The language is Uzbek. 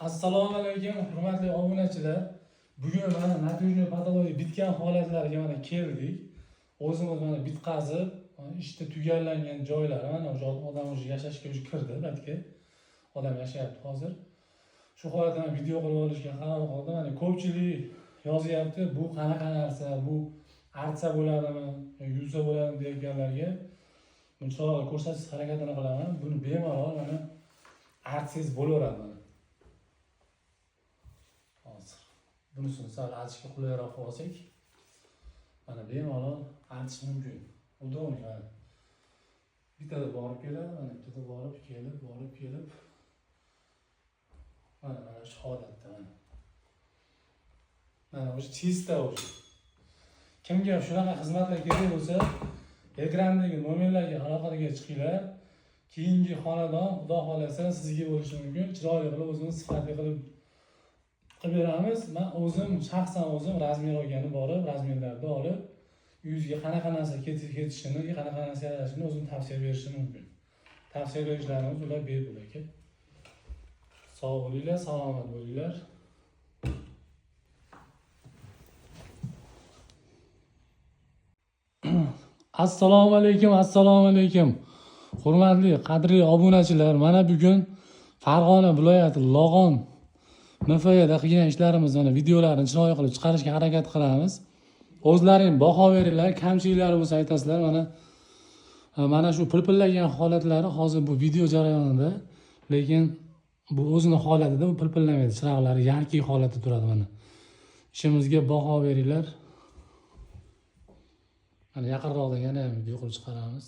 Assalomu alaykum, hurmatli obunachilar. Bugun mana натяжной потолок bitgan holatlarga mana keldik. O'zimiz mana bitqazib, ishda tugallangan joylari, mana o'sha odam уже yashashga уже kirdi, balki odam yashayapti hozir. Shu holatni video qilib olishga qaror qildim. Mana ko'pchilik yozyapti, bu qanaqa narsa, bu artsa bo'ladimi, yuvsa bo'ladimi deganlarga buni chiroyli ko'rsatish harakatini qilaman. Buni bemalol mana artsangiz bo'laveradi mana. Hozir bunisini sal artishga qulayroq qilib olsak, mana bemalol artish mumkin. Удобно mana. Bittada borib keladi, mana bittada borib kelib, borib kelib. Mana mana shu holatda mana. Mana o'sha чисто уже. Kimga shunaqa xizmatlar kerak bo'lsa, ekrandagi nomerlarga aloqaga chiqinglar. Keyingi xonadon Xudo xohlasa sizga bo'lishi mumkin. Chiroyli qilib o'zimiz sifatli qilib qilib beramiz. Men o'zim shaxsan o'zim razmer olgani borib, razmerlarni olib, uyingizga qanaqa narsa ketishini, qanaqa narsa yarashini o'zim tavsiya berishim mumkin. Tavsiya berishlarimiz ular bepul aka. Sog' bo'linglar, salomat bo'linglar. Assalomu alaykum, assalomu alaykum. Hurmatli, qadrli obunachilar, mana bugun Farg'ona viloyati Log'on MFYda qilgan ishlarimizni mana videolarini chiroyli qilib chiqarishga harakat qilamiz. O'zlaring baho beringlar, kamchiliklari bo'lsa aytasizlar. Mana mana shu pilpillagan holatlari hozir bu video jarayonida, lekin bu o'zini holatida bu pilpillamaydi, chiroqlari yarkiy holatda turadi mana. Ishimizga baho beringlar. Mana yaqinroqdan yana ham video qilib chiqaramiz.